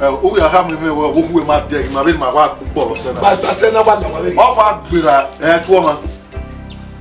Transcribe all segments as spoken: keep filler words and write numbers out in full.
Ẹ, u ya khama mẹ wẹẹ, okhuo ma dẹ ghi ma vbene ma wa ku kpọlọ sẹ na. Ba, ba sẹ na wa la wa vberriọ. Ọ wa gberra, ẹ, tuọ ọmwa.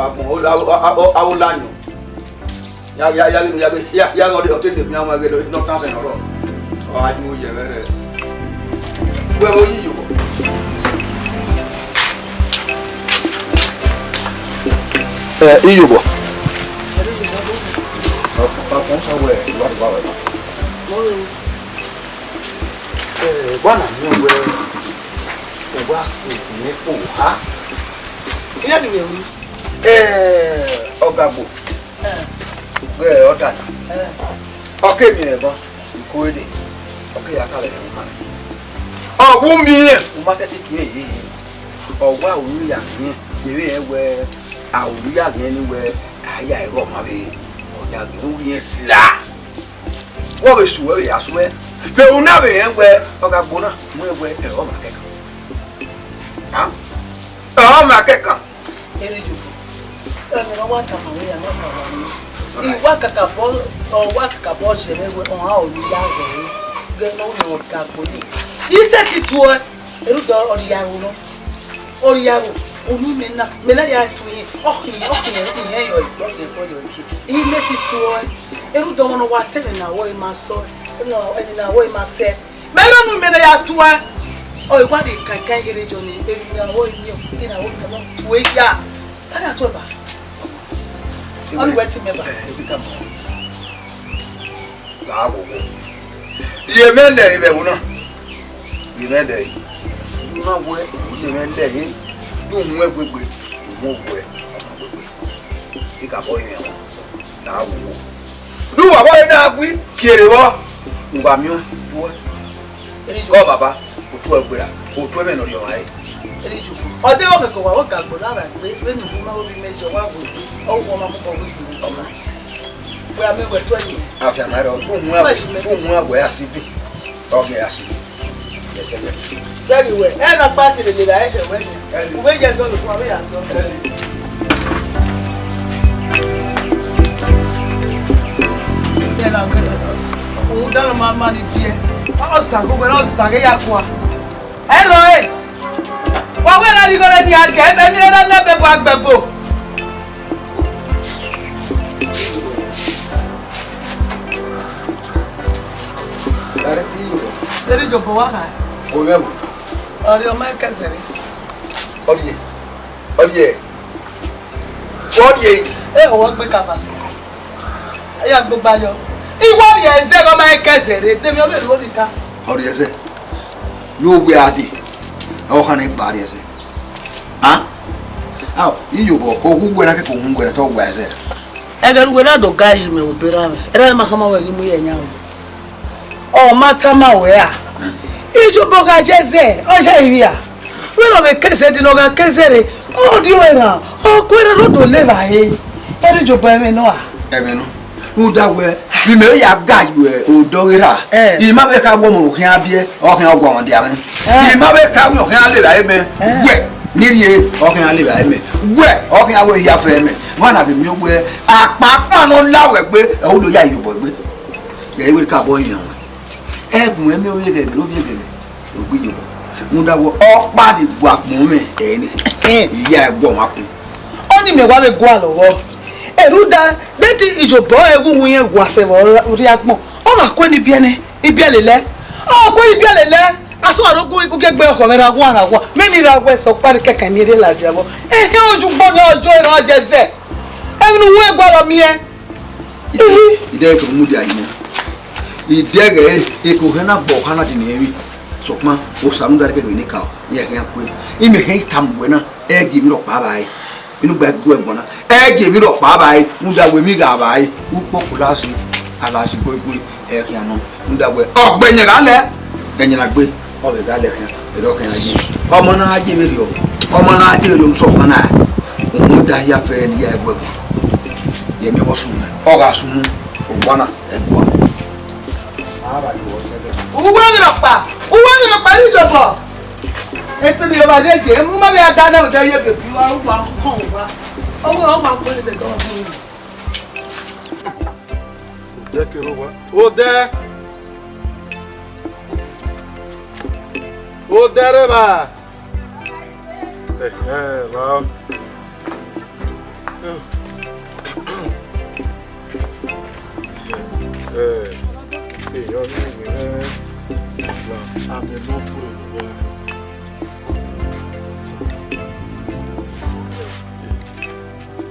wa bun, o la, o, o, o, a wo la yọn. Ya, ya, ya, ya, ya, ya, ya, ọ te de fian wa ghe nọ kan sẹ nọ rọ. Ọ a ju ye vbe rẹ. Wẹ vbe yi yo. Eh, Iyobọ. Ọ, ọ, ọ sọ wẹ, wa, wa, wa. Eh, wa na miẹn wẹ, wa, ne kpo ha. Iran ni vbe ru. Eh, Ọgagbo. Eh. Wẹ ọdana. Eh. Ọ ke miẹn ẹbọ, iko ẹre, ọ ke ya ka vbe rẹn ma. Ọ wu miẹn, u ma sẹtin tue ehe. Ọ wa ru ya miẹn, yevbe rẹn wẹ, a ru ya ghiẹn ni wẹ, a ya ẹre ọmwa vbe, ọ ya ghiẹn, u ghiẹn sila. Wẹ vbe su, wẹ vbe ya suẹ. Vbe u na vbe rẹn wẹ, Ọgagbo na, mu ẹn wẹ, ẹre ọmwa kẹkan. A? Ẹre ọmwa kẹkan. Erriọ, ẹmwẹ ne ọ wa tama mwẹ ya, ne ọ tama mwẹ. I wa kakabọ, ọ wa kakabọ zẹ mwẹ wẹ, ọ ha ru ya ghẹ, ghẹ ne ọ rẹn Ọgagbo ni. I sẹtin tuẹ, Erriọ, ọ rhie aro nọ. Ọ rhie aro, unu mẹ na, mẹ na ya tu ihin, ọ khian, ọ khian, ihin yọ, ọ khian kọ yọ gie. I sẹtin tuẹ, Erriọ, ọmọ ne ọ wa te mwẹ na wẹ ima sẹ, ẹmwẹ ne a wẹ ima sẹ. Mẹ rhie unu mẹ ne ya tuẹ. Ọ, I wa rhie kankan here jọ ni, emwi ne a wẹ imiẹn, emwi ne a wẹ imiẹn, ọ tue ya. A na tuẹ ba. Ọni wẹ te mẹ ba. Eh, ebi tama. La wo wo. Ye mẹ lẹ vbe ẹvbo na. Ye mẹ lẹ. U na wẹ, ye mẹ lẹ ye. Du mu ẹgbegbe, mu wẹ, ọmọ ẹgbegbe. I ka bọ ye mẹ. La wo wo. Du wa bọ ye na gui, kierre vbọ. U gha miẹn, du wẹ. Ọ baba, otu ẹgbera, otu ẹmwẹ ne ọ rhiọmwa ẹre. Ọ deghẹ ọ mẹ ke wa wẹ Ọgagbo na vbe gbe, vbene u ma vbe imẹ jẹ wa wẹ gbe, ọ wẹ ọmwa mu kọ wẹ gbe ọmwa. Wẹ a mẹ wẹ tuẹ yi. Afianma rẹ, uhun a wẹ, uhun a wẹ a si bi. Ọ gẹ a si bi. Very well. Ẹ na kpa ti lele la ẹ wẹ. U vbe jẹ sọ lukun avbe ya dọ. Rhunmwuda ne ọ ma ma ni biẹ. Ọ sa ghe wẹ, ọ sa ghe ya kua. Ẹ rọ e. Wa wẹ na righo rẹ ni a gẹ, ẹ mi rẹ na mẹ bẹ bu agbẹbo. Erriọ, Iyobọ wa kha. Ovbi ẹvbo. Ọrriọ ma kẹsẹ rre. Ọrriẹ. Ọrriẹ. Ọrriẹ. E ho wọ gbe ka vase. Ya gbogba yọ. Iwọ rhie ẹzẹ ghe ọ ma kẹsẹ rre. Demi ọ vbe ru ni ta. Ọrriẹ ẹzẹ. Ne uwẹ a dee. Ọ khan ne ba rhie ẹzẹ. A? A, Iyobọ, okhuo uwẹ na kẹkan uhunmwu uwẹ na te ọ wa ẹzẹ. Ẹghẹ ne uwẹ na do ga yi mẹ vbe obọ erha mwẹ, erha mwẹ ma khama wẹ ghi mu ye ẹyan o. Ọ ma tama wẹ a. Iyobọ gha ye ẹzẹ, ọ ya ivbi a. Wẹ ne ọ vbe ke ẹzẹ dee ne ọ gha ke ẹzẹ rre, ọ rhie erhan, ọ ku erhan ne ọ do le evbare. Erriọ, Iyobọ, ẹmwẹ nọ a? Ẹmwẹ nọ. Rhunmwuda wẹ, vbe imẹ ya ga ye odọ ghe erha, eh, I ma vbe kha wẹ ọmọ ne u khian biẹ, ọ khian guọmwa dia mwẹ. Eh. I ma vbe kha wẹ ọ khian le evbare mẹ, eh, wẹ, ne I rhie, ọ khian le evbare mẹ. Wẹ, ọ khian wẹ ya fẹ mẹ. Wa na ghi miẹn wẹ, akpakpa ne ọ la wẹ gbe, ẹ, u do ya Iyobọ gbe. Ya i wẹ ka bọ yan wẹ. Ẹgbẹe mwẹ miẹn ovbi ẹghẹghẹ, ovbi ẹghẹghẹ, ogbe Iyobọ. Rhunmwuda wẹ, ọkpa ni gu agbọn mwẹ, ẹ ni. Eh. I ya guọmwa ku. Ọni mẹ wa vbe gualọ vbọ. Erhuda, de te Iyobọ ẹghẹ uhunmwu irẹn wa sẹ vbe ọ rrie agbọn. A kue ni biẹ nẹ, ibiẹ lelẹ. A kue ni biẹ lelẹ. A sọ aro gu gu gbe ọkhọ mwẹ ra gua ra gua. Mẹ ni ra wẹ sẹ ọkpa ni kẹkẹ miẹn rre ladian vbọ. Ehe, oju gbọ ni ọjọ erhan jẹ zẹ. Emwi ne u hu ẹguae rọ miẹn. Idẹghe ke mudia yi na. Idẹghe e, e ko hẹ na gbọ ọkha na di ne emwi. Sokpan, Osa rhunmwuda kẹkẹ ne ka, iran khian kue. Imẹ hẹn tama uwẹ na, ẹ gie emwi rhọkpa vba ẹe. Inu gba gu ẹgbọn na, ẹ gie emwi rhọkpa vba ẹe, rhunmwuda wẹ emwi gha vba ẹe. Ukpọkọ lasi, alasi goigoi, ẹ khian nọ. Rhunmwuda wẹ, ọgbe ẹyẹn gha lẹ, ẹyẹn na gbe, ọ vbe gha lẹ khian, erha ọ khian ye. Ọmọ na gha ye vberriọ, ọmọ na gha ye vberriọ, ne Sokpan na. Uhunmwu da hia fẹ ne ya ẹguẹguẹ. Yẹ miẹn ọghe ọ sunu, ọ gha sunu, owa na, ẹguae. Uwu emwi rhọkpa, uwu emwi rhọkpa ni jobọ. Etẹn ne Jihova ye je, mu ma vbe a da na odẹ ye biebi uwa, uwa kọn uwa. Ọghe ọmọ akpọ ẹsẹ dọ ọmọ. Odẹ kere uwa. Odẹ. Odẹ rre evba. Ẹhẹn, la. Ẹ, ẹ, ọ ni wẹ na, amẹ ne ọ fure ne uwa.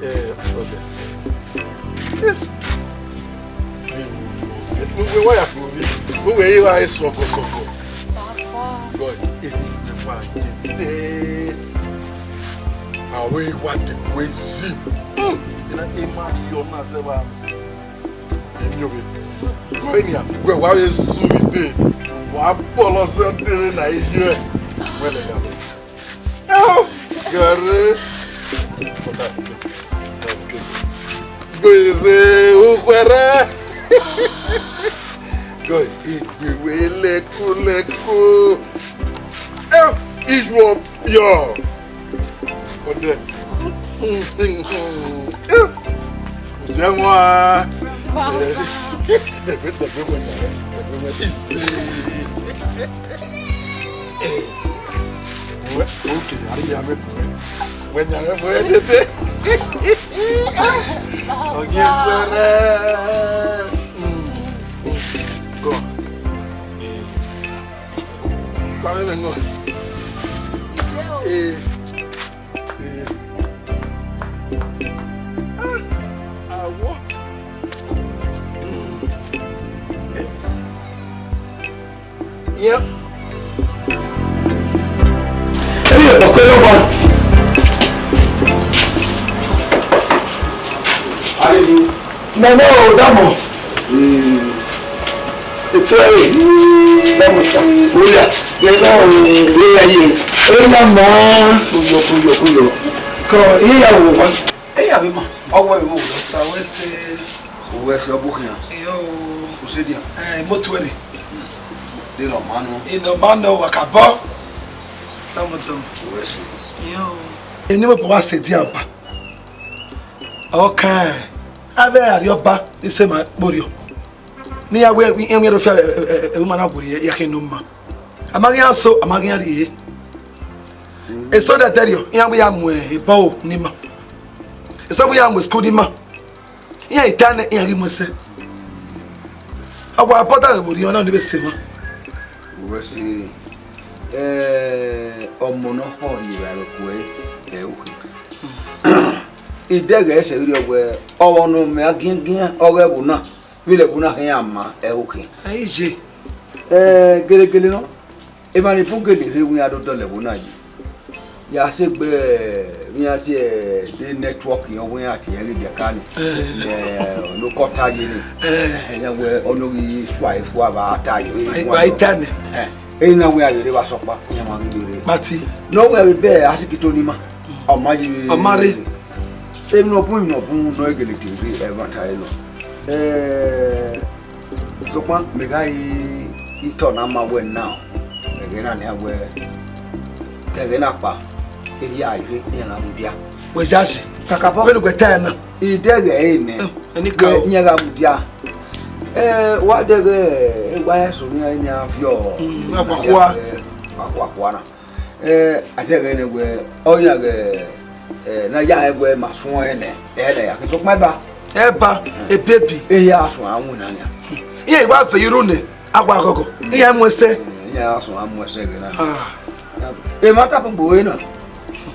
Ẹ, ọdẹ. Ẹ, ne uwẹ wa ya kpe ovbi, ne uwẹ i ra sọgọsọgọ. God, eni ne wa ye sẹ. Avbe wa de kue zi. Hmm. Ena ema yo na se ba. Emi obe. Ko eni a, wẹ wa vbe su mi de. Wa bọlọ sẹ de na iye. Wẹ le ya. Oh, gare. Gbèsè ukhuẹrẹ. God, igbe wẹ lẹkolẹko. Eh, ijuọ. Yo. Ọdẹ. Ǹjẹ́ wọn á? Dẹ̀gbẹ́, dẹ̀gbẹ́ mọ̀ ní ààrẹ. Dẹ̀gbẹ́ mọ̀ ní ìsè. Wẹ́, okay, àríyá mẹ́kùn rẹ̀. Wẹ́ ní ààrẹ mọ̀ ẹ́ dédé. Ọ̀gẹ́ pẹ́rẹ́. Gọ. Sáré mẹ́nu. Ee. Ee. Ah, awọ. Yep. Ẹ yẹ kpọkọ lọ ba. Hallelujah. Mẹ ne o damọ. Etu ẹre, damọ sa. Oya, gẹdẹ o, oya ye. Oya ma. Kuyọ, kuyọ, kuyọ. Kọ, iye ya wo wa. Eya vbe ma. Ọwọ ẹre wo. Sa wẹ sẹ. Owẹ sẹ ọbu khian. Iyo. Usedian. Eh, imoto ẹre. De nọ ma nọ. Inọ ma nọ wa ka bọ. Damọ damọ. Owẹ sẹ. Iyo. Eni mo bọ wa sedian ba. Ọkan, avbe Arriọba ni sẹ ma kporhiọ. Ne iran wẹ iran wẹ rofia ẹvbo ima na werriẹ ya khin ne ọ ma. A ma ghi iran so, a ma ghi iran rhie. Eso dẹdẹrriọ, iran wẹ ya mu ebọ ni ma. Eso wẹ ya mu school ni ma. Iran i ta nẹ, iran ghi mu ẹsẹ. A wa bọda vbe orhiọn na ni vbe sẹ emwa. Wẹ sẹ, eh, ọmọ ne ọ khọ rri evbare okuẹ ẹre, ẹ, ukhi. Idẹghẹ ẹsẹ ghi rhie wẹ, ọmọ ne ọ mẹ agiangian ọghe ẹvbo na, vbene ẹvbo na khian ma, ẹ, ukhi. Ẹ, iye. Eh, gelegele nọ, emwa ni bun gele rre, iran do dọlọ ẹvbo na yi. Ya sẹ egbe, iran tie de network yọ, iran tie ẹre biakani. Eh. Eh, no kọ ta ye ni. Eh. Iran wẹ, ọ no ghi sua efua vbe a ta ye. Vbe a ta nẹ. Eh, ena wẹ a vbe rre vbe asọkpa, iran ma ghi vbe rre. Pati. Ne ọ wẹ vbe bẹ asikito ni ma. Ọ ma yi. Ọ ma rre. Emwi ne ọ bun, emwi ne ọ bun, ne ọ gele tie rre, ẹmwata ẹre nọ. Eh, sokpan, mẹ gha re itọ na ma wẹ now, ẹghẹ na nian wẹ, ke ẹghẹ na kpa, ehia i rre, iran gha mudia. Wẹ ya yi. Kakabọ. Vbene uwẹ ta ẹre na. Idẹghẹ ẹre nẹ. Hmm, ẹni ka o. Iran gha mudia. Eh, wa dẹghẹ, eh, wa ya sẹ iran, iran viọ. Hmm, akhuakhua. Eh, akhuakhua na. Eh, a te ghẹ nẹ wẹ, ọ yan ghẹ, eh, ne a ya rẹn wẹ ma suẹn nẹ, ẹ nẹ ya khin sokpan eba. Eba, ebebi. Ehia suẹn a winna nian. Iran wa vẹ iru nẹ, a wa ghọghọ. Iran mu ẹsẹ. Iran a sọn a mu ẹsẹ ghe na. Ah. Emwa ta fo gbe ore na.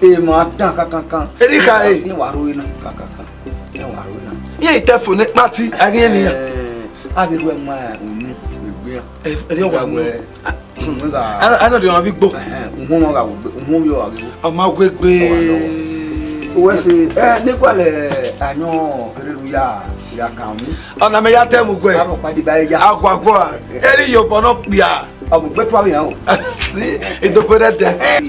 Emwa dan kankankan. Eri kha e. Iran wa ru na kankankan. Iran wa ru na. Iran i te fo ne kpati, a ghi iran. Eh, a ghi ru ẹmwa unu egbe iran. Eh, eri ọ wa mu. Wẹ, wẹ gha. A, a nọ de ọmwa vbe igbo. Ẹhẹn, uhunmwu gha wegbe, uhunmwu vbe ọ gha ghe. Ọ ma wegbe. Uwẹ se, eh, ne gualọ ayọn kherhe ru ya, ya kan mu. Ọna mẹ ya tẹ mu guẹ. Aro kpadi ba ya. Aguagua, eri ye obọ nọ kpia. Ọ bu gbe tua vbe iran o. Si, idogbo rẹ dẹ.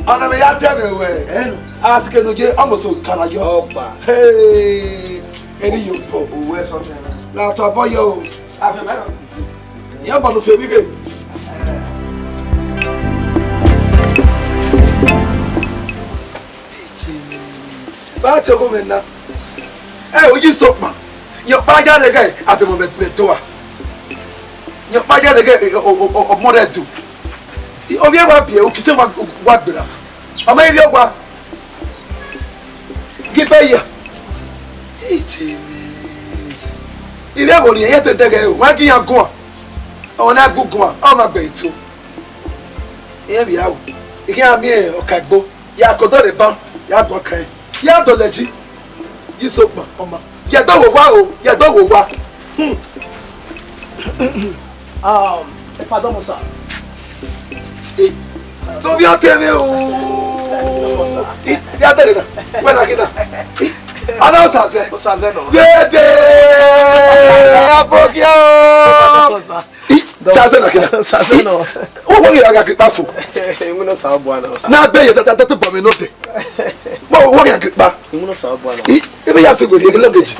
Ọna mẹ ya tẹ mwẹ wẹ. Eh. A si kene je, almost o kara yọ. Ọgba. Hey, eri ye obọ. Uwẹ sọ tẹ. Na tọ bọ yọ o. A fẹ mẹ nọ. Iran bọnu fi emwi ghe. Ba te ọghe mwẹ na. Ẹ, oyi sokpan. Yọkpa ya rhẹgẹ, abemọ vbe, vbe do a. Yọkpa ya rhẹgẹ, e, o, o, o, ọmọ rẹ do. Ovbi ẹ wa biẹ, okise wa, wa gbera. Ọ ma rhie ọgua. Ghi gbe ya. Ijemi. Ivbi ẹvbo ne irẹn te dẹghe ẹre, wa gi iran guan. Ọmwa na gu guan, ọ ma gbe eto. Irẹn vbe ya ru. I khian miẹn ọka egbo. Ya ke odọ rre ban, ya guan kan. Ya dọlọ ẹji. Yi sokpan, ọ ma. Ya do wo wa o, ya do wo wa. Hmm. Um, pardon, sir. I, do bi ọtẹ mi o. I, ya dele na. Wẹ na gida. I, ana Osaze. Osaze nọ. Dede. Abokia o. Pardon, sir. I, Osaze na gida. Osaze nọ. I, wo wo ya ga gripa fo. Emu no sa bua na. Na gbe ye da da da tu bọ mi no de. Mo wo ya gripa. Emu no sa bua na. I, ebe ya fi gori ebe language.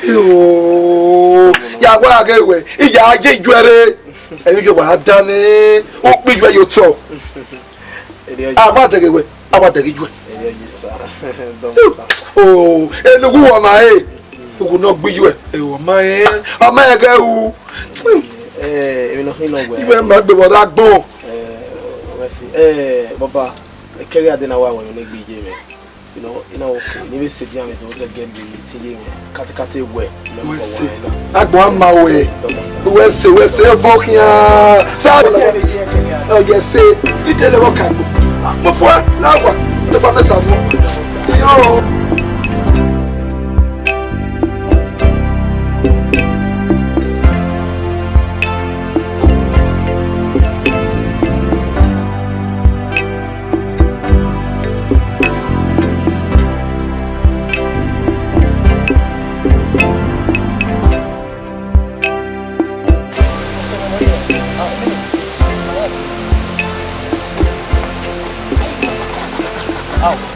Yo, ya wa ghe wẹ, I ya ye juẹre. Ẹmwẹ yo wa da nẹ, u kpi juẹ ye otọ. A wa dẹghe wẹ, a wa dẹghe juẹ. O, enu gu wa ma e. Ugu nọ gbe juẹ, e wa ma e. A ma ẹghẹ u. Iwẹ ma gbe vbe ọre agbọn. Baba, kẹghe a de na wa wẹ ne gbe iye mwẹ. You know, you know, okay. Ni vbe sẹ dia mwẹ do zẹ gẹ bi ti ye mwẹ. Kate kate wẹ. Wẹ sẹ. Agbọn a ma wẹ. Wẹ sẹ, wẹ sẹ, ebo khian. Sa. Oh, yes, sir. Ite le wọ ka gbo. Mo fua, na wa. Ndo pa mẹ sa mo. Iyo.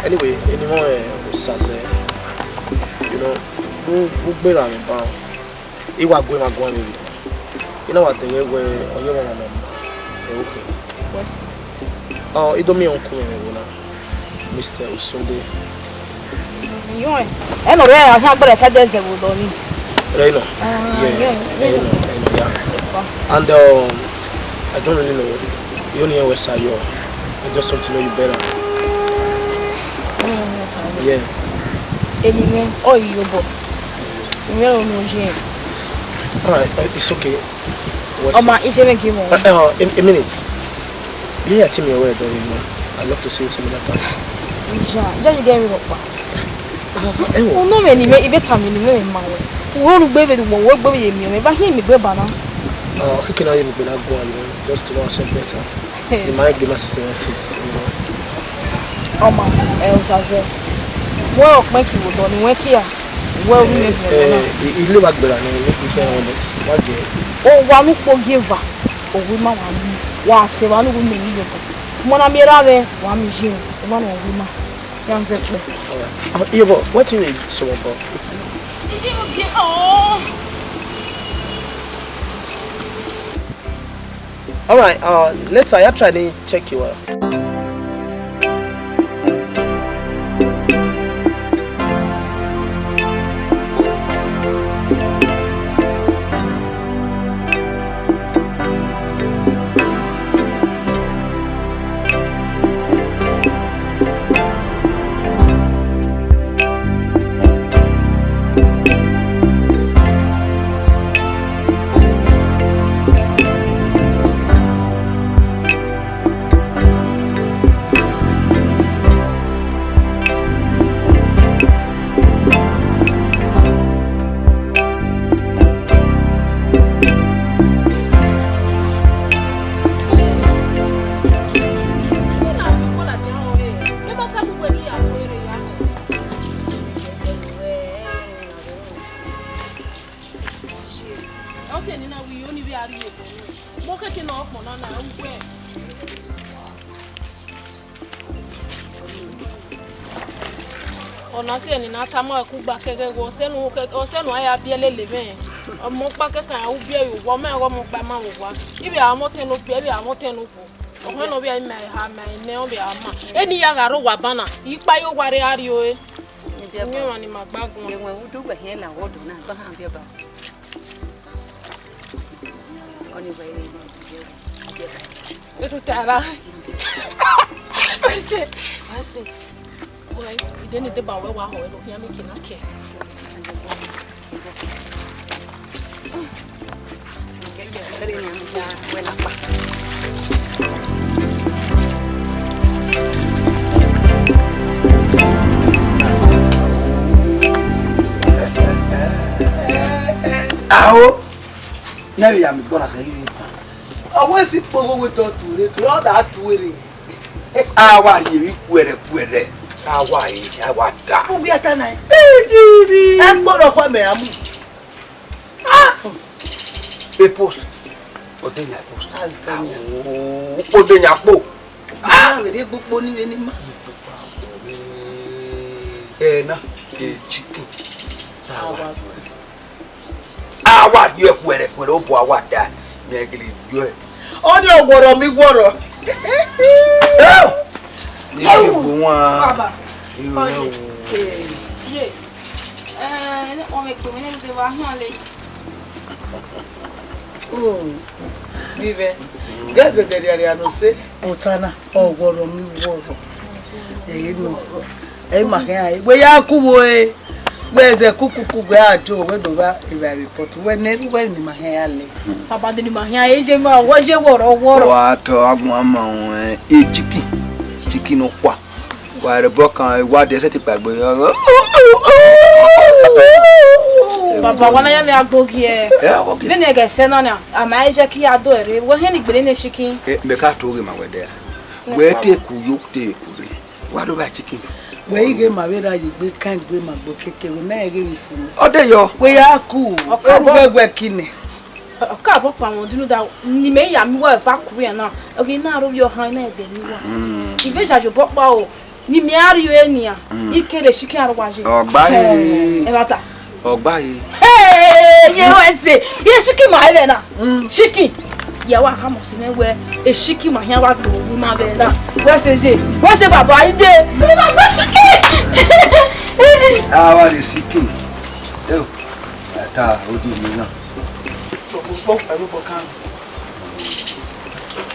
Anyway, eni mọ, eh, Osaze, you know, u, u gberra mwẹ ban, I wa gu emwa guan vberriọ. I na wa dẹghe wẹ ọ ye ọmwa ne ọ ma ẹre okhin. Ọ, I do miẹn uncle mwẹ vbe ẹvbo na, Mister Osunde. Yọẹn, ẹ nọ rẹ a khian gberra side ẹzẹ vbe odọ ni. Ẹ nọ. Ah, yeah, yeah, ẹ nọ, ẹ nọ, yeah. And, um, I don't really know. You only know Sayo. I just want to know you better. Yeah. Eni mwẹ, ọ i ye obọ. Mwẹ ro no ye. All right, uh, it's okay. What's Ọma, it? Iye mwẹ gie mwẹ. Uh, uh, a, a minute. Yeah, tell me where, don't you know? I'd love to see you some other time. Ja, ja, you get me, Papa. Ẹ wo. Unu mwẹ ni mwẹ, I vbe tama unu mwẹ ma wẹ. Uwẹ unu gbe vbe du mọ, uwẹ gbe vbe ye miẹn mwẹ, ba hiẹn mi gbe ba na. Ah, okay, now you gbe na go on, you know, just to know yourself better. Hey. You might be my sister and sis, you know. Ọma, ẹ, Osaze. Wẹ ọkpẹn ki wo dọ ni wẹ kia. Wẹ ru mi. Eh, eh, I, I live at Berlin, I live with my honest. What day? O wa nu kpo gi eva. O wi ma wa nu. Wa se wa nu wi mi ni yo. Mo na mi ra vbe, wa mi yi. O wa no wi ma. Ya nze kpe. All right. Uh, yeah, but what do you mean, so, bro? All right, uh, later, I'll try to check you out. Ọ sẹ ne na wẹ, ọ ni vbe a rhie obọ nẹ. Mo keke ne ọ kpọnọ na, uwẹ. Ọ na sẹ ne na tama ẹkugba kẹghẹ, wẹ ọ sẹ ne u ke, ọ sẹ ne u ya biẹ lele mwẹ. Ọmọ ọkpa kẹkan, u biẹ ye owa, ọ ma ghe ọmọ ọkpa ma vbe owa. Ivbi a mwẹ otẹn ne okpia, ivbi a mwẹ otẹn ne okhuo. Ọkhọn ne ọ vbe a ma eha ma enẹ, ọ vbe a ma. Eni ya gha rre owa ban na, ikpa ye owa rre a rrie ore. Eni biẹ ba. Emwa ni ma gba guan. Ewẹn udu wẹ hiẹn la wẹ ọdọ na, gba han biẹ ba. Ọni wẹ ere ni biẹ ba. Biẹ ba. Etu tara. Ase, ase. Boy, ide ni deba wẹ wa họ ẹre, ọ khian miẹn eke na kẹ. Aho, ne vbe ya miẹn igbo na sẹ ghi vbe ban. Ọ wẹ si kpogho wẹ te ọ tuere, tuere ọ da tuere. A wa rhie emwi kuẹrẹkuẹrẹ, a wa re, a wa da. Ugbia ta na. Ẹkpo rhọkpa mẹ a mu. Ah! E post. Odeyan e post. Ah, Odeyan. Awo, Odeyan kpo. Ah! Vbe rhie gbogbo ni vbe ni ma. Ẹ na, e chicken. Awa. A wa rhie kuẹrẹkuẹrẹ, obọ a wa da, mẹ gele yọ ẹ. Ọ ni ọwọrọ mi wọrọ. Ni ke gbo wan. Baba, kọye. Ye. Eh, ne ọmọ ekpe mi ne de wa hian le. Oh, Vive. Gẹzẹ dẹrriarria no se. Otana, ọwọrọ mi wọrọ. Ẹi nọ. Ẹi ma khian, wẹ ya ku vbo e, wẹ zẹ kukuku, wẹ a do, wẹ do vba evbare pot, wẹ nẹ, wẹ ne ima khian ya lẹ. Baba de ne ima khian, e je ma, wẹ je wọrọ, wọrọ. Wa tọ agbọn ama ruẹn, e chicken, chicken nọkhua. Wa rẹ obọ kan, wa de ẹsẹ te kpaegbe. Baba, wa na ya lẹ agbogie. Ẹ, agbogie. Vbene ẹghẹ sẹ na nia, a ma je ki ya do ẹre, wẹ hẹn ni gbele ne chicken. Ẹ, mẹ ka to ghe ma wẹ dẹ. Wẹ te ku yo te ku rre. Wa do vba chicken. Wẹ i ghe ma vbe ra ye egbe kan egbe ma gbe keke, wẹ ma ghe vbe sunu. Ọ de yọ. Wẹ ya ku. Ọ ka bọ. Wẹ wẹ kine. Ọ ka bọ kpa wọn dunu da, ni mẹ ya mi wẹ va ku ya na. Ọ ghi na ro vbe ọhan na ẹdẹ ni wa. Mm. I vbe ja ye obọ kpa o. Ni mẹ a rrie enian. Mm. I kere chicken aro wa ye. Ọ gba ye. Ẹ, ẹ bata. Ọ gba ye. Hey, ye wẹ ẹse. Ye chicken ma ẹvẹ na. Mm. Chicken. Ya wa ha mọ si mẹ wẹ, e chicken ma hian wa gbe owu na vbe na. Wẹ se ye. Wẹ se baba ide. Ẹ ma gbe chicken. A wa re chicken. Ẹ o. Ata odu mi na. Sọ ko sọ pẹ̀lú bọkan.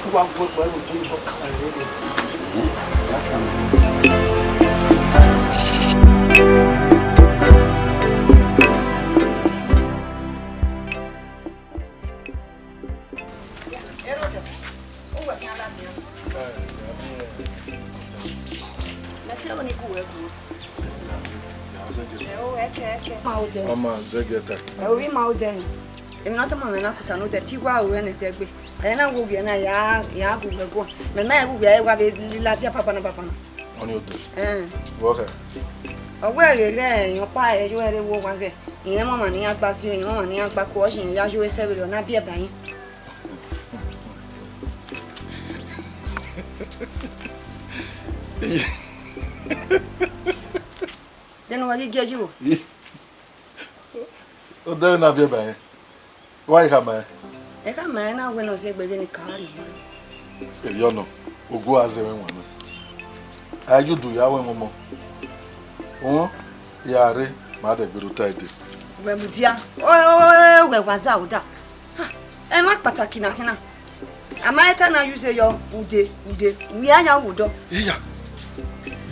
Tó bá gbọ́ pẹ̀lú tó ń bọkan rẹ̀ lọ. Mẹ te ro ni gu wẹ gu. Ẹ o, ẹkẹ, ẹkẹ. Ma odẹ. Ọma zẹgiẹ ta. Ẹ o, vbe ma odẹ nọ. Emwi ne ọ tama mwẹ na kuta ne odẹ, te I wa ru ẹnẹ ẹdẹgbe. Ẹ na wo wiẹ na, ya, ya gu wẹ guan. Mẹ ma gu wiẹ, ẹ wa vbe ladian banbanna banbanna. Ọni odẹ. Ẹn. Vbọ khẹ? Ọ wẹ ghe ghẹ, irẹn ọkpa ẹre yo ẹre wo owa ghẹ. Irẹn mama ne iran gba si, irẹn mama ne iran gba ku, ọ ye irẹn ya yo ẹsẹ vberriọ, ọ na biẹ ba irẹn. Dẹn ne uwa ghi gie yi vbo? Odẹ vbe na viẹ ba rẹn, wa i khama rẹn? Ẹ khama rẹn na wẹ ne ọ zẹ egbe vbene I ka rrie. Erriọ nọ, ogu a zẹ mwẹ wan nọ. A ye udu ya wẹ mwẹ ọmọ. Uhun, ya rre, ma dẹ gberra ota ẹdẹ. Wẹ mudia, ọ, ọ, ọ, wẹ wa za oda. Ha, ẹmwẹ kpataki na khin na. A ma he ta na use yọ ude, ude, wẹ a ya wu odọ. Iya,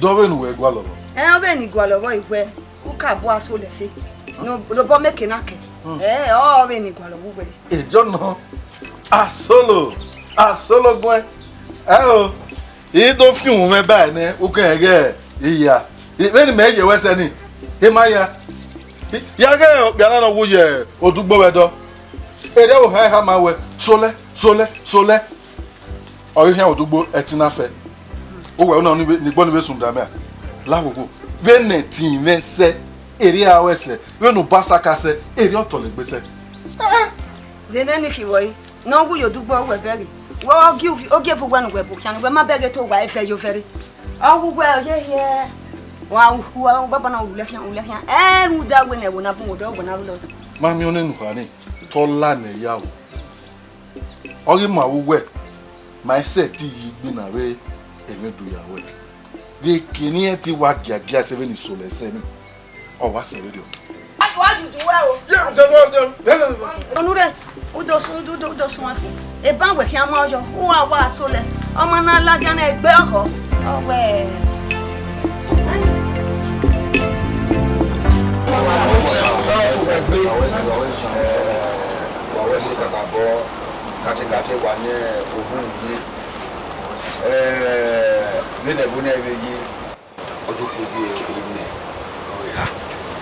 dọ vbene uwẹ gualọ vbọ? Ẹ, ọ vbene I gualọ vbọ, I wẹ, u ka bu aso lẹ ẹse. No, lobọ mẹ eke na kẹ. Hmm. Ẹ, ọ vbene I gualọ vbe uwẹ. Erriọ nọ, asolo, asolo guẹn. Ẹ o. I do fiunmwu mwẹ ba nẹ, u kẹn ghẹ iya. Vbene mẹ ye wẹ sẹ ni, I ma ya. Ya ghẹ okpia na ne ọ wu ye odugbo vbe ẹdọ. Erriọ vbe ohan eha ma wẹ, solẹ, solẹ, solẹ. Ọ ghi khian odugbo ẹtin na fẹ. Uwẹ na ni igbo ni vbe sunda mẹ a. La wo wo. Vbene ẹtin mwẹ sẹ, erriọ a wẹ sẹ. Vbene ubasa ka sẹ, erriọ ọ tọlegbe sẹ. De nene khin vbe ọre, ne ọ wu ye odugbo wẹ bẹghe. Wẹ ọ gie uvi, ọ gie uvi wẹ ne uwẹ bu khian, wẹ ma bẹghe te owa ẹfẹ ye ovẹre. Ọ wu wẹ ọ ye hiẹ, wa hu, wa hu, baba na wu lẹ khian, wu lẹ khian. Ẹ rhunmwuda wẹ ne ẹvbo na bun, wẹ odẹ wẹ na ru lọ. Ma miẹn ọnii ne u kha nii, te ọ la nẹ ya o. Ọ ghi ma vbe uwẹ, ma i sẹtin ye igbinna vbe ẹmwẹ do ya ruẹ. Vbe eke ne irẹn te wa giagia sẹ vbene isolẹ sẹ nii, ọ wa sẹ vberriọ. Ayu, ayu, du wẹ o. Onure, u do sun, u do, u do, u do sun ẹfu. Eban wẹ khian ma yọ, u wa wa asolẹ. Ọmọ na ladian na egbe ọkhọ. Ọ wẹ. Wa wẹ se kakabọ, katekate wa ne ohun ye. Eh, vbene ẹvbo nẹ vbe ye, ọ do kpogbe imẹ, ọ gha,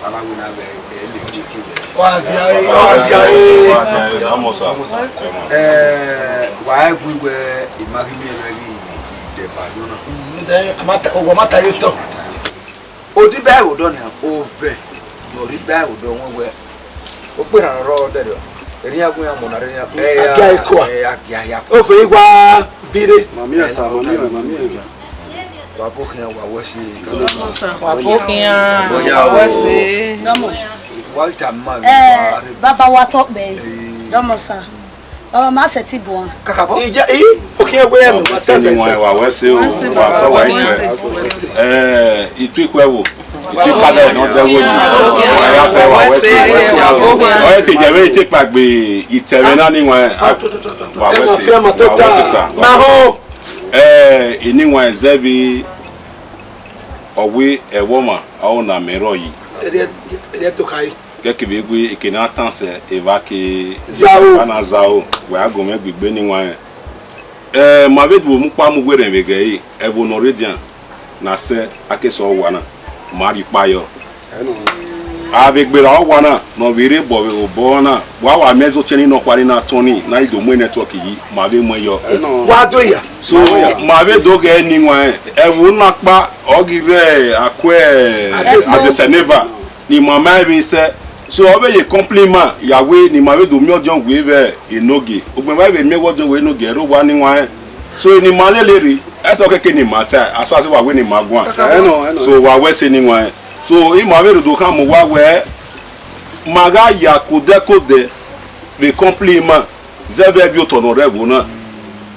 a na wẹ na ghẹ, ẹ lele eke vbe. Wa dia ẹre, wa dia ẹre. Wa dia ẹre, Amosa. Eh, wa ẹ gu wẹ, I ma ghi miẹn mwẹ ghi, I dẹ ba yọ na. Mm, then, a ma ta, uwa ma ta ye otọ. Odibo ẹvbo dọ nian, ovẹn ne ọ rre ibo ẹvbo dọ wẹn wẹ, okperha ne ọ rrọọ dẹdẹ, erriọ iran gu iran mu na rre iran. A gia ikua. Ẹ, a gia ya. Ovẹn igua bire. Mami ẹsa, mami ẹsa, mami ẹsa. Wa bọ khian, wa wẹ se. Wa bọ khian, wa wẹ se. Wa ta ma. Eh, baba wa tọ kpẹ. Dọmọ sa. Baba ma sẹtin bu wan. Kakabọ. Ija, i, okhian wẹ ẹmwẹ, wa ta sẹ. Wa wẹ se o, wa tọ wa ikpẹ. Eh, itu ikpẹ wo. Itu ikada nọ dẹ wo yi. Wa ya fẹ wa wẹ se. Ọ ye te jẹ vbe te kpagbe itẹmwẹ na ni wan. Wa wẹ se. Wa wẹ se sa. Ma ho. Eh, ini wan zẹ vbe ọ wẹ ẹvbo ọmwa, ọ na mẹ rọ yi. Ẹdẹ, ẹdẹ to khai. Kẹkẹ vbe gu eke ne a tan sẹ evba ke zaro. Ana zaro, wẹ a gu mwẹ gbigbe ni wan rẹn. Eh, ma vbe du omukpa mu werriẹ vbe ghẹ ẹre, ẹvbo ne ọ rre edian na sẹ a ke sẹ ọwa na, ma rhie ikpa yọ. A vbe gberra ọwa na ne ọ vbe rre bọ vbe obọ na, wa wa miẹn zẹ ọtẹn ni nọkhua ni na tọn ni, na i do mu network yi, ma vbe mu ẹn yọ. Wa do ya. So, ma vbe do ghẹ ni wan rẹn, ẹvbo na kpa, ọ ghi rre akuẹ Adesẹ. Adesẹ neva. Ni ma ma vbe sẹ. So, ọ vbe ye compliment ya wẹ ne ima vbe do miẹn ọdiọn wẹ vbe enogie. Ugbẹn ma vbe miẹn wẹ ọdiọn wẹ enogie, ẹre owa ni wan rẹn. So, ne ima lele rre, ẹtọ keke ne ima ta, as far as wa wẹ ne ima guan. Ẹnọ, ẹnọ. So, wa wẹ se ni wan rẹn. So, ima vbe rhodo khama uwa wẹ, ma gha ya kodẹ kodẹ vbe compliment zẹ vbe ẹvbi otọ ne ọ rre ẹvbo na.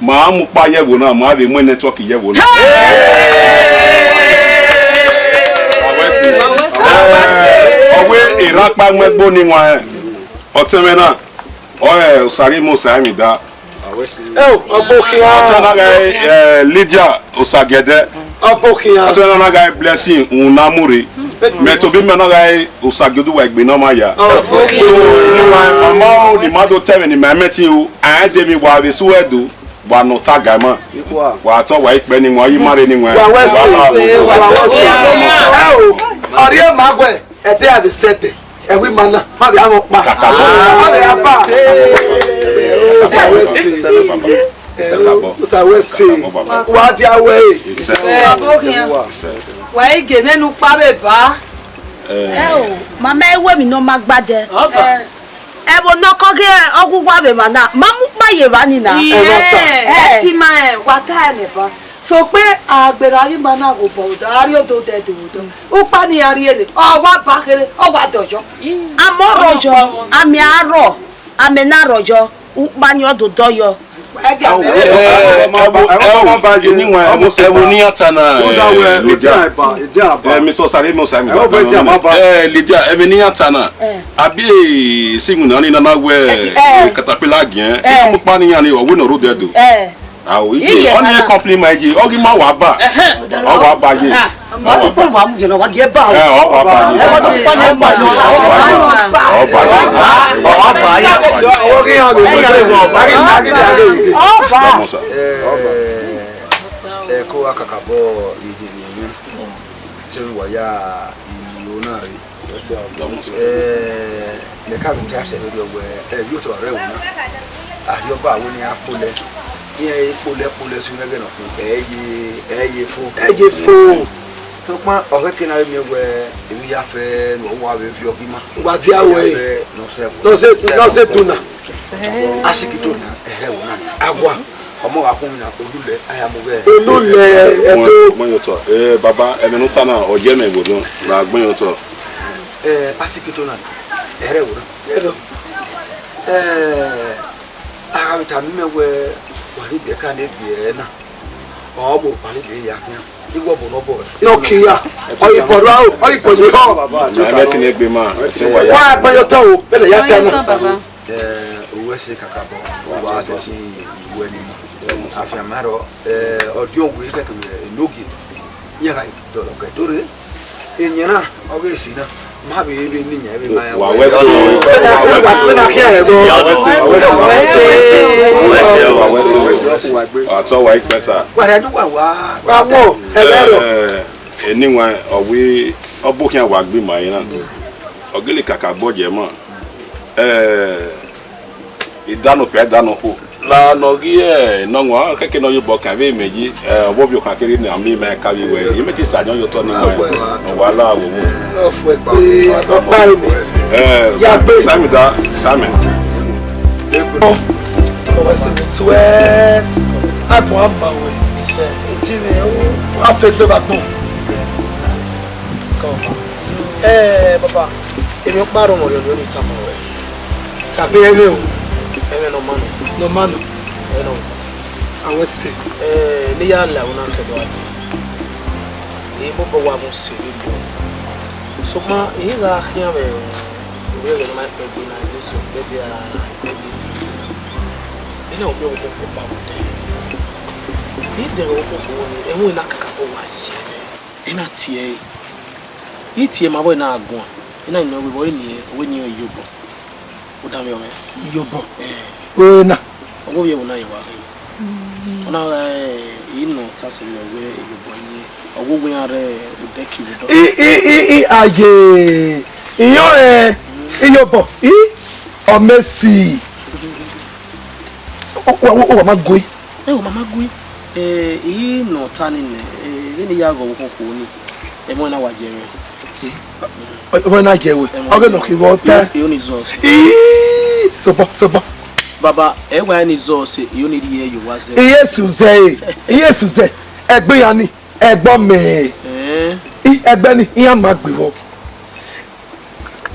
Ma mu ukpa ye ẹvbo na, ma vbe mu network ye ẹvbo na. Ọ wẹ erha ọkpa mu ẹgbo ni wan rẹn. Ọtẹn mwẹ na, ọ rẹ Osarimo Osaemwida. Eo, ọgbo khian. Ọtẹn na gha, eh, Lydia Osagẹdẹ. Ọgbo khian. Ọtẹn na gha Blessing Unamure. Mẹ tobọ imẹ na gha Osagiodẹ uwa egbe ne ọ ma ya. Ọfo. So, ni wa mama o, ni ma do tẹmwẹ ni ma mẹ ti o, a de mi wa vbe su ẹdo, wa nọ ta ga ma. Wa tọ wa ikpẹ ni wan, yi ma rre ni wan. Wa wẹ se, wa wẹ se. Ẹ o, ọrriẹ ma wẹ, ẹdẹ a vbe sẹ ẹdẹ, ẹvbo ima na, ma vbe avọ kpa. Kaka. Ma vbe aba. Wa wẹ se. Wa dia wẹ e. Wa bo khian. Wa i gele ne ukpa vbe ba. Ẹ o, mama, ẹ wẹ emwi ne ọ ma gba dẹ. Ọba. Ẹ, ẹvbo ne ọ kọ ghe ọghe uwa vbe emwa na, ma mu ukpa ye evba ni na. Iye, ẹ ti ma rẹn, wa ta ẹre ba. Sokpan a gberra ghi ma na ghe obọ odọ, a rrie ododẹ do odọ. Ukpa ni a rrie rre, ọ wa ba kherhe, ọ wa dọyọ. Amẹ ọ rọyọ, amẹ a rọ, amẹ na rọyọ, ukpa ni ọ do dọyọ. Ẹvbo, ẹvbo, ẹvbo, eni wan, ẹvbo, ẹvbo ne iran ta na, eh, Lydia. Eh, Mister Osarimo Osaemwida. Eh, Lydia, ẹvbo ne iran ta na. Abi, eh, si mu na ni nana wẹ, eh, caterpillar giẹn. Eh. Iran mu ukpa ni iran ni, ọ wẹ ne ọ rre odẹ do. Eh. Ao, iye, ọ ni compliment ye, ọ ghi ma wa ba. Ọ wa ba ye. Ọ wa ba ye. Ẹ, ọ wa ba ye. Ọ ba ye. Ọ ba ye. Ọ ba ye. Ọ ba. Ẹ, ko wa kakabọ iye ni, sẹ vbe wa ya ilo na rre. Eh, mẹ ka vbe ta sẹ vberriọ wẹ, eh, vbe otọ rẹ ẹvbo na. Arriọba wẹ ne iran kpolẹ. Iran i kpolẹ, kpolẹ sunu ẹghẹ nọ khin, ẹ ye, ẹ ye fo. Ẹ ye fo. Sokpan, ọ ghẹ ke na vbe miẹn wẹẹ emwi ya fẹ ne uwa vbe viọ ọghe ima. Wa dia wẹẹ, ya fẹ ne ọ sẹ ẹvbo, ne ọ sẹ, ne ọ sẹ ẹvbo dona. Asikito na, ẹrẹ ẹvbo na nia. Agua. Ọmọ gha khuọnmwi na, olulẹ, a ya mu ghẹ. Olulẹ, ẹto. Gbẹn yọ tọ. Eh, baba, ẹmwẹ ne u ta na, ọ ye mẹ vbe odọ, ra gbẹn yọ tọ. Eh, asikito na, ẹrẹ ẹvbo na. Ẹrọ. Eh, a gha vbe tama imẹ wẹẹ, wa rhie ibiẹka ne biẹ na. Ọ mu ọkpa ne biẹ ya khian. Iwọ bu ne ọ bọ. Nọkia, ọ yi bọ rua o, ọ yi bọ rua o. Mẹ ti ne gbe ma, wa gbẹn yọ tọ o, bẹlẹ ya ta na. Ẹ, owẹ sẹ kakabọ, wa sẹ si iwẹ ni ma. Afianma rọ, ẹ, ọdiọn wẹ kẹkẹ vbe enogie. Iran gha dọlọ kẹ dore. Iyẹn na, ọ ghe esi na. Ma vbe ebe ni yan ebe ma ya. Wa wẹ so. Wa wẹ so. Wa wẹ so. Wa tọ wa ikpẹsa. Wa rẹ du wa wa. Wa mọ, ẹ bẹ rọ. Eni wa, ọ wẹ, ọ bu khian wa gbe ma ina. Ọ gele kakabọ jẹ ma. Ẹ, Idanọ okpia, idanọ okhuo. La ne ọ ghi ẹ nọ wọn, kẹkẹ ne ọ ye obọ kan vbe mẹ yi, ẹ, ọvbovbi ọkhan kere ne a miẹn ima ka vbe wẹ, imẹ te sa yọn ye otọ ni wẹ, ne ọ wa la wo wo. Ọfọ ẹkpa, ọkpa eni. Ẹ, ya gbe. Sami da, Sami. Ọwẹ sẹ vbe tuẹ, agbọn a ma wẹ. Iji ni, a fẹ gbe vbe agbọn. Ẹ, baba, emwi ọkpa rhọnmwọ rhiọn ne I tama ruẹ. Tama ẹmwẹ o. Ẹmwẹ ne ọ ma nọ. Ne ọ ma nọ. Ẹmwẹ ne ọ ma. Awẹ sẹ. Ẹ, ne I ya la ẹvbo na kẹdẹ a dee. I bọbọ wa vbe sẹ vberriọ. Sokpan, I gha khian vbe ovbi ẹghẹ ne ọ ma kpẹ gbe na, I de so, I de a, I de. I na miẹn ọvbokhan kpokpo vbe odẹ. I dẹ ọvbokhan kpokpo ni, ẹmwẹ na kakabọ wa ye mwẹ. I na tie ẹre. I tie ma vbọ, I na guan. I na nọ wẹ vbọ, eni, wẹ eni iyobọ. U danmwehọ mwẹ. Iyobọ. Eh. Wẹ na. Ọ wẹ ovbi ẹvbo na ye wa khin. Ọ na gha, eh, I nọ ta sẹ vbe wẹ iyobọ eni. Ọ wẹ iran rre odẹ ki vbe odọ. I, i, i, i, aye. Iyọnrẹn, iyobọ. I, ọ mẹ si. Wa, wa, wa ma gue. Ẹ, ọ ma ma gue. Eh, I nọ ta ni nẹ, eh, vbene I ya ghe ọvbokhan okhuo ni, ẹmwẹ na wa ye mwẹ. Ọ, ọ na ye wẹ. Ẹmwẹ. Ọ ghe ne ọ khin vbe ọta. I, I only Jesus. Ii, sobọ, sobọ. Baba, ẹ wa ni Jesus, I only rhie ye uwa zẹ. Iye su zẹ, e. Iye su zẹ. Ẹgbẹ iran ni, ẹgbẹ ọmẹ. Eh. I, ẹgbẹ ni, iran ma gbe vbọ.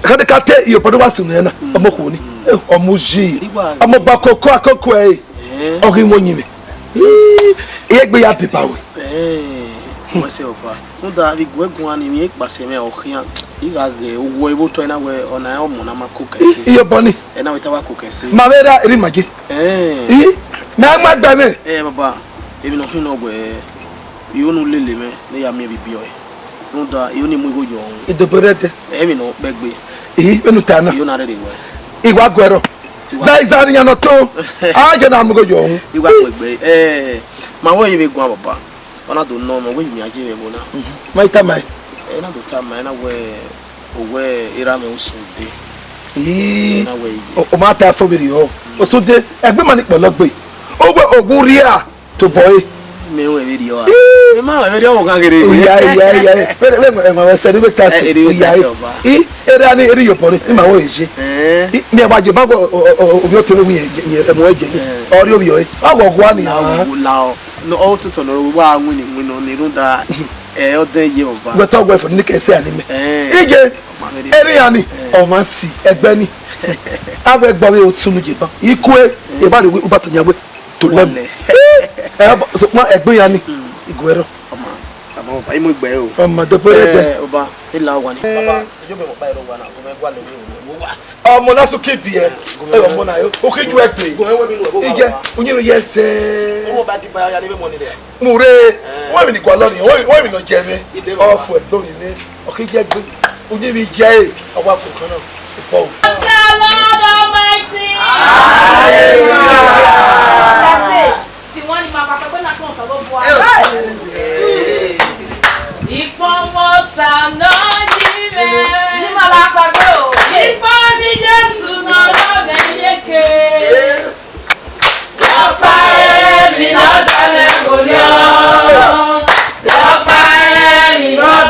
Kade ka te iyobọ ne wa sunu ẹre na, ọmọ okhuo ni, ọmọ uyi, ọmọ ọba koko akoko ẹre, ọ ghi mu oyin mwẹ. Ii, I egbe ya deba ruẹ. Wẹ sẹ ọba, rhunmwuda vbe iguẹ guan ni emwi ekpa sẹ mwẹ ọ khian, I gha ghe owẹ vbe otọ na wẹ ọna ọmọ na ma koko ẹse. Iyobọ ni. Ẹ na wẹ te a wa koko ẹse. Ma vbe ra erha ima ye. Ii, mẹ ma gbe mwẹ. Ẹ baba, emwi ne ọ khin nọ wẹ, I ho ne u lele mwẹ ne I ya miẹn vbe ibiẹ ọe. Rhunmwuda, I ho ne I mu igho yọ ọnrẹn. Idobo rẹ dẹ. Emwi ne ọ kpẹ gbe. Ii, vbene u ta na. I ho na rherhe wẹ. I wa guẹ rrọọ. Tiwa. Zẹ iza ne iran nọ tọn. A jẹ na mu igho yọ ọnrẹn. I wa guẹ gbe. Ẹ, ma wẹ I vbe guan baba. Ọ na do nọ mẹ, wẹ I miẹn a ye mwẹ ẹvbo na. Ma i tama ẹn. Ẹ na do tama ẹn na wẹ, owẹ erha mwẹ Osunde. Ii, na wẹ iye. O, ọ ma ta fo vberriọ. Osunde, ẹgbẹ ima ni kpọlọ gbe. Owẹ ogun rhia. Tobọ ẹre. Mẹ wẹ vberriọ a. Ii. Mẹ ma wẹ vberriọ ọghan ghere. Oya, oya, oya. Vbe, vbe, vbe, ma wẹ sẹ, vbe ta sẹ. Ẹ, ẹ, vbe ta sẹ, ọba. Ii, erha ni, erha iyobọ ni, ima wẹ eje. Ẹ. Ii, mẹ wa je, ma wẹ, o, o, o, ovbi ọtẹn ne wi ye, ye, ẹmwẹ je ye. Ẹ. Ọ rhie ovbi ọe. A wẹ ọgua ni. La o, la o. No, ọ totọ nọ, wa win ni win nọ, ni rhunmwuda, ẹ, ọ dẹn ye ọba. Wẹ tọ wẹ fo ni kẹ sẹ a ni mẹ. Ẹ. Ije, ọma vberriọ. Erha iran ni, ẹ, ọmwa si, ẹgbẹ ni. A wẹ gba vbe otu nu je ban. Ikue, ẹ, eba de wẹ, u ba tọ yan wẹ. To lẹ mu. Ẹ, sokpan ẹgbẹ iran ni, iguẹ rrọọ. Ọma, ọma, ọba, I mu egbe o. Ọma, dobo rẹ dẹ. Ẹ, ọba, I la owa ni. Baba, ejo bẹ mo kpa ẹre owa na, mo mẹ gua lẹ vbe owa. Ọmọ na sukẹ ibiẹ, ẹ, ọmọ na yo, o khin ju ẹgbẹ. Ije, uyinmwẹ ye zẹ. Ọmọ ba di ba ya de vbe mọ ni rẹ. Mu rre, wẹ mi ni gualọ ni, wẹ mi, wẹ mi nọ jẹ mwẹ. Ọfọ ẹgbẹ ni nẹ, ọ khin jẹ egbe. Uyinmwẹ ye, ọ wa koko na. Praise the Lord Almighty. Hallelujah. That's it. Sinwani ma papa gbe na kọn Osanobua. Ikpọnmwẹ Osa nọ yi mwẹ. Yi ma la kpagbe o. Ikpọ ni Jesu nọ rọ mwẹ yeke. Dọkpa ẹre emwi ne ọ dọlẹ gholio. Dọkpa ẹre emwi ne ọ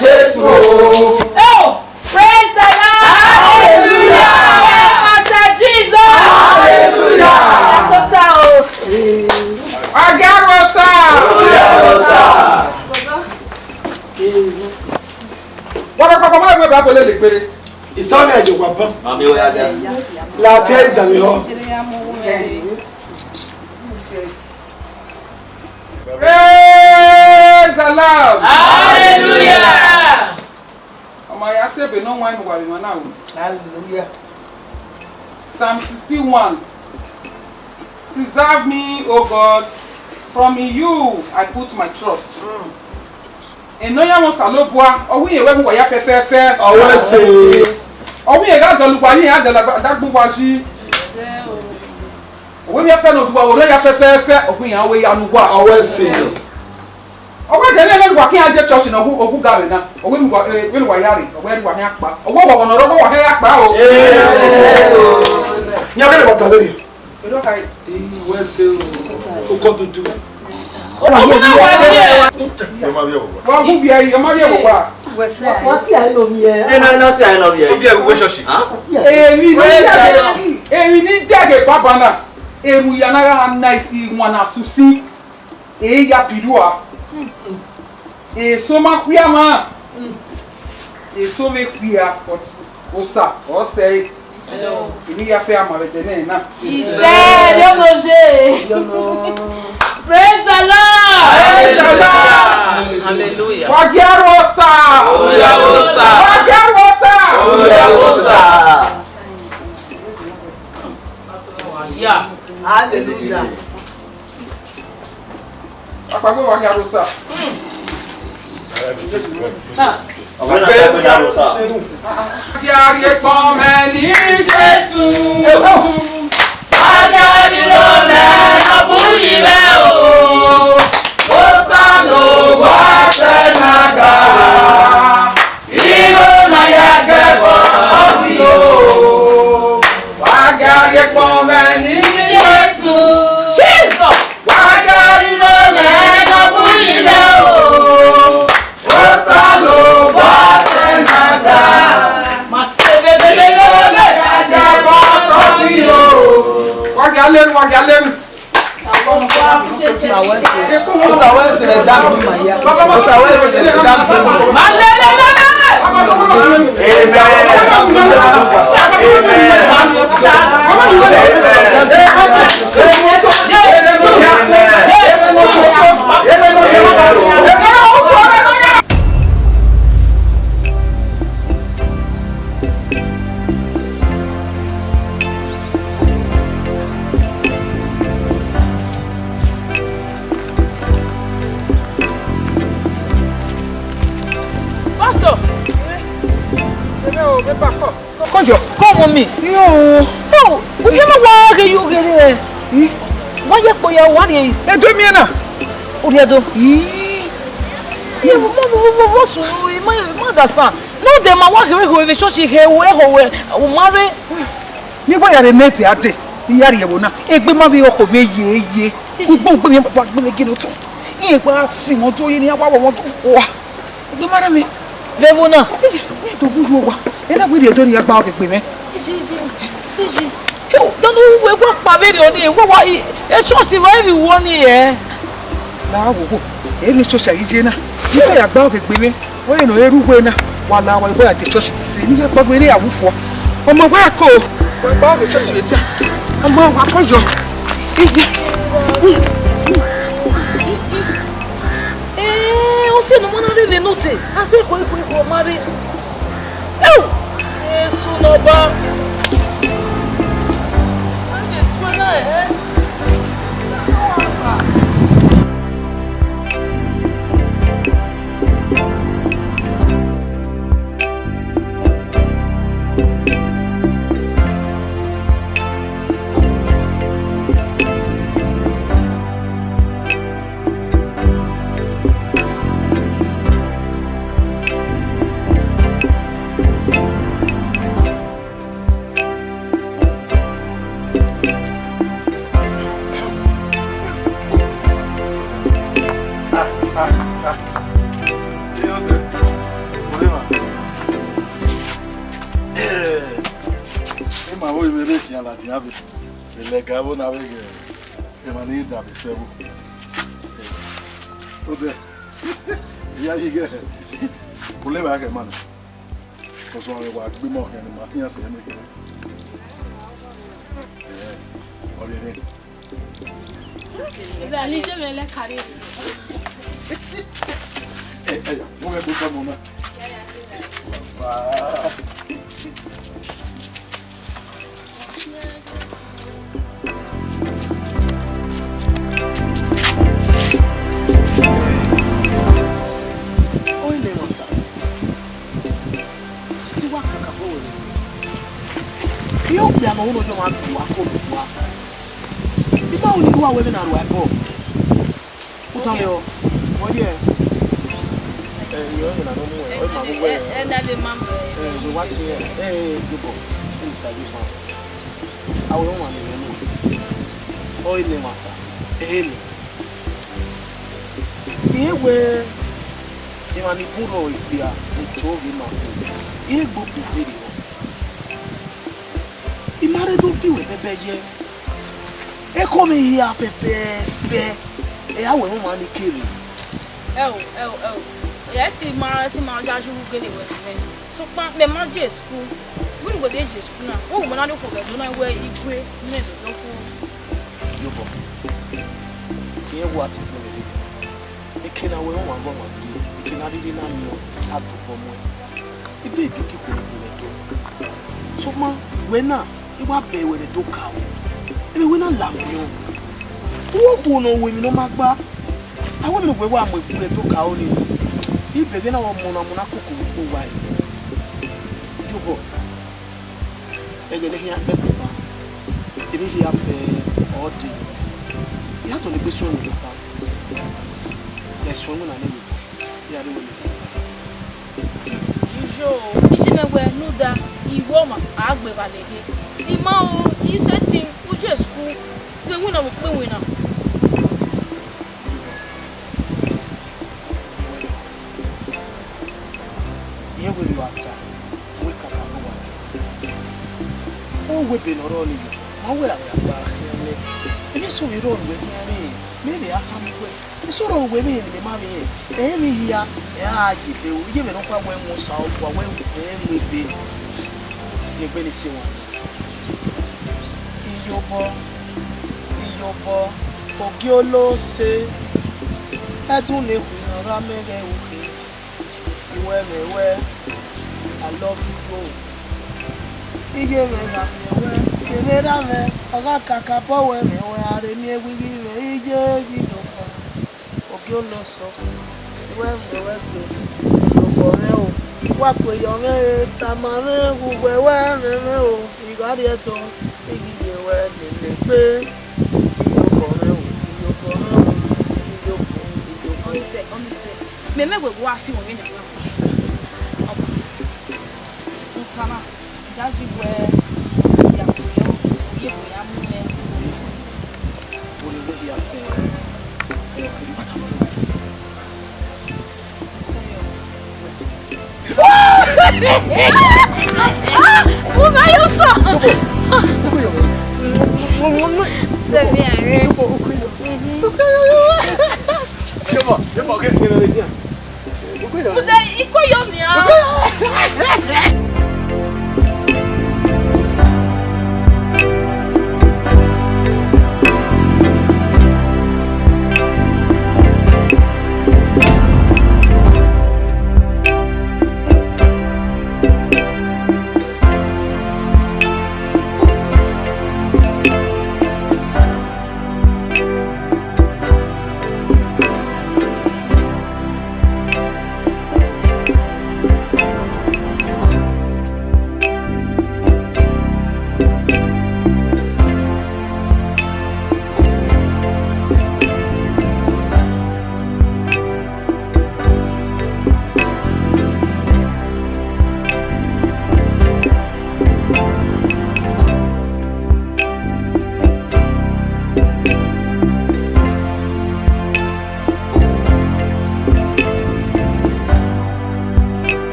Jesu o. Oh, praise the Lord. Hallelujah. Master Jesus. Hallelujah. That's all. Agiarosa. Agiarosa. Wọ́n fẹ́ kọ́kọ́ máa ń gbé bàbá olè lè péré. Ìsọ́nà ẹ̀jẹ̀ wà bọ́n. Màmí ó yá dá. Láti ẹ̀ dàmí họ. Praise the Lord. Hallelujah. Ọmọ ya te ebe ne ọ wan enu wa vbe emwa na o. Hallelujah. Psalm sixty-one. Preserve me, O God, from in you I put my trust. Enọyaẹnmwa Osanobua, ọ wẹ irẹn wẹ mu uwa ya fẹfẹfẹ. Ọ wẹ ẹse. Ọ wẹ irẹn gha dọlọ uwa, irẹn gha dọlọ adagbe uwa yi. Ọ wẹ emwi ẹfẹ ne ọ du uwa, ọ wẹ ya fẹfẹfẹ, ọ wẹ iran wẹ ya ne uwa. Ọ wẹ ẹse. Ọ wẹ ẹdẹ ne uwa ke iran die church ne ọ gu, ọ gu ga vbe na. Ọ wẹ ne uwa, eh, vbene uwa ya rre, ọ wẹ ne uwa khian kpa. Ọ wẹ ọghọghọ ne ọ rre, ọ wẹ uwa khian ya kpa o. Iran vbene wa ta vberriọ. Ero khai. Ii, wẹ ẹse o. Ukọ dudu. Ọ ma vbiẹ, ọ ma vbiẹ vbe owa. Wa gu vbiẹ, ọ ma vbiẹ vbe owa. Wa si a nọ vbiẹ. Ena, ena si a nọ vbiẹ. Ọ vbiẹ vbe uwu church. Emwi ne, emwi ne I dẹghe baba na. Emwi ya na gha nice, iwan na susi. E ya pirua. Eso ma khia ma. Eso vbe khia, but Osa, ọ sẹe. Emwi ya fẹ a ma vbe ẹdẹ nẹ na. Isẹ, yọ no je. Praise the Lord. Praise the Lord. Hallelujah. Wa gia ru Osa. Wa gia ru Osa. Wa gia ru Osa. Yeah. Hallelujah. Akpagbe wa gia ru Osa. Ọmọ náà fẹ́ kọjá lọ sá. Agiari ekpọn mẹ ni Jesu. Agiari lọ mẹ ọburi rẹ o. Osa lo wa sẹ na ga. Iro na ya gẹbọ ọghi o. Agiari ekpọn mẹ ni Jesu. Jesus. Agiari lọ mẹ ọburi rẹ o. Osa lo wa sẹ na ga. Ma se bebelebe. Wa gia lenu, wa gia lenu. Osa wẹ sẹ da gbe ma ya. Osa wẹ sẹ da gbe ma. Ma lele lele. Pastor! Ebe o, be back up. Come, come, mommy. No. No, u je ma wa ghe yo ghe re. Wa ye kpo ya, wa rrie. E do miẹn na. U rhie do. Ii. Ye, mo, mo, mo, mo, mo sunu, ma, ma understand. No, de ma wa ghe, ghe, ghe, church ghe, we, ho, we, u ma rre. Ni wa ya rre ne te a te, ni ya rrie ẹvbo na. Egbe ma vbe ọkhọ vbe ye, ye. Ugbo, ugbo, mi, wa, gbe, gbe, gbe, to. Iye gba si wọn to, ye ni a wa wọ wọn to fua. Egbe ma rre mi. Vbe ẹvbo na? Iye, iye do gu yu owa. Ena wi rhie do ni ya gba ọghe egbe mwẹ. Iji, iji, iji. Yo, dọnu wẹ wa kpa vberriọ ni, wa wa i, e church wa i vbe wọ ni ẹ. La wo wo, eni church a i je na. Ika ya gba ọghe egbe mwẹ. Wẹ ne ọ rre uwu na, wa la wa, wa ya de church ni se, ne I ya kpọgbe ne I ya wu fua. Ọmọ wa ko, wa gba ọghe church vbe dia. Ọmọ wa ko yọ. Iya. Eh, ọ sẹ ne ọ ma na rre vbe nọte, a sẹ ko, ko, ko, ọ ma rre. Eu! Jesu ne Ọba. Ladian vbe, vbe lẹga ẹvbo na vbe ghe emwa ni da vbe sẹ ẹvbo. Odẹ, I ya yi ghẹ, u levba ghẹ ma nẹ. Ọsọmwa vbe wa gbe imẹ ọkhian ne ima khian sẹ ne kherhe. Ẹ, ọ rhiẹnrhiẹn. Ebe a ni je mwẹ lẹ kare. Ẹ, ẹ ya, mo mẹ gbe ọmọ na. Baba. Ọni ne ẹmwata. Te I wa kakabọ wẹ. Iyokpia ne ọ ru ne ọ yọ mwa gu uwa ko gu uwa. I ma ru ne I ru uwa wẹ vbene a ru ẹbọ. U tama ẹre, ọ ye, ẹ, iyẹn ọyẹn na ne ọ mu ẹre, ọ ma vbe wẹ, ẹ, ẹ, na vbe ma mu ẹre, ẹ, vbe wa si ẹre, ẹ, ẹ, Iyobọ, u ta ye fan. A wẹ wan ne ọ mu ẹre, ọ ye ne ẹmwata, ẹ, ẹ, ne. Irẹn wẹ emwa ni bun rrọọ ikpia ne to ghe ima khin, irẹn gbe okpia vberriọ. I ma rre do fi wẹ bẹbẹ ye. Ekhọe mwẹ hia fẹfẹẹfẹ, ẹ ya wẹ mwẹ ọmwa ni kere. Ẹo, ẹo, ẹo. Ẹ te ma, te ma ya ye uwu gele wẹ nẹ. Sokpan mẹ ma je school. Vbene wẹ vbe je school na, wẹ wẹ na rhie okhuo vbe ẹdẹ na wẹ igwe ne do do khuo. Iyobọ, irẹn wa te gbẹn vbe eke na wẹ ọmwa gọmwa gbe, eke na rhirhi na miẹn a tobọ muẹn. Ibe do ke khuo ne do. Sokpan wẹ na, I wa bẹ wẹ ne do ka o. Emwi wẹ na la mwẹ o. Uwu okhuo ne ọ ru emwi ne ọ ma gba. A wẹ ne uwẹ wa mu egbe do ka o ni. Ibe vbe na ọmọ na mu na koko vbe ukpo uwa ẹre. Iyobọ, ẹghẹ ne khian kpẹ kpẹ ba, emwi hia fẹ ọ dee. I ya tọn egbe suẹn wẹ kpẹ kpẹ. Ya suẹn wẹ na nẹ Iyobọ. Ya rre wẹ nẹ. Iyo, iye mwẹ wẹ ne u da, I ru ọmwa, a gbe evba lẹghe. I ma o, I sẹtin, u je school, vbe winna vbe ukpe winna. Irẹn wẹ rhie ọta, wẹ kakabọ wa. Ọ wẹ ebe ne ọ rrọọ nii, ma wẹ a gha gba khian nẹ. Emwi eso vbe rrọọ ne uwẹ khian rre, mẹ vbe a khama uwẹ. Eso rrọọ ne uwẹ vbe rẹn ne mẹ ma vbe rẹn. Ẹ i mwẹ emwi hia, ẹ i gha ye ebe ru, iye mwẹ nọkhua wẹ ẹmwẹ Osanobua, wẹ ẹ i mwẹ ebe. Ziengbe ne I sẹ wan. Iyobọ, Iyobọ, Ogiolose, ẹdun ne khui ne ọ gha mẹ ghẹ ru khin. I wẹ mwẹ wẹ, I love you. Iye mwẹ gha miẹn wẹ, kevbe erha mwẹ, ọ gha kakabọ wẹ mwẹ, wẹ a rhe miẹn wẹ iye mwẹ, iye Iyobọ. Ogiolose, I wẹ mwẹ wẹ gbe, Iyobọ mwẹ o, wa ku eyọ mwẹ re, tama mwẹ, uwẹ wẹ mwẹ mwẹ o, I gha rrie Ẹdo, I ghi ye wẹ lele egbe, Iyobọ mwẹ o, Iyobọ mwẹ o, Iyobọ, Iyobọ. Ọnise, ọnise, mẹ mẹ wẹ wa si wọn vbe yan na. Ọba, u ta na. Jaji wẹ ya kuyọ, u ye bu ya mu mwẹ. Wo ni wẹ ya fẹ, ẹ, kiri pata mọ. Mo máa yọ sọ. Sẹmi ẹrẹ. Come on, come on, get, get, get, get. Mo tẹ ikú yọ ni a.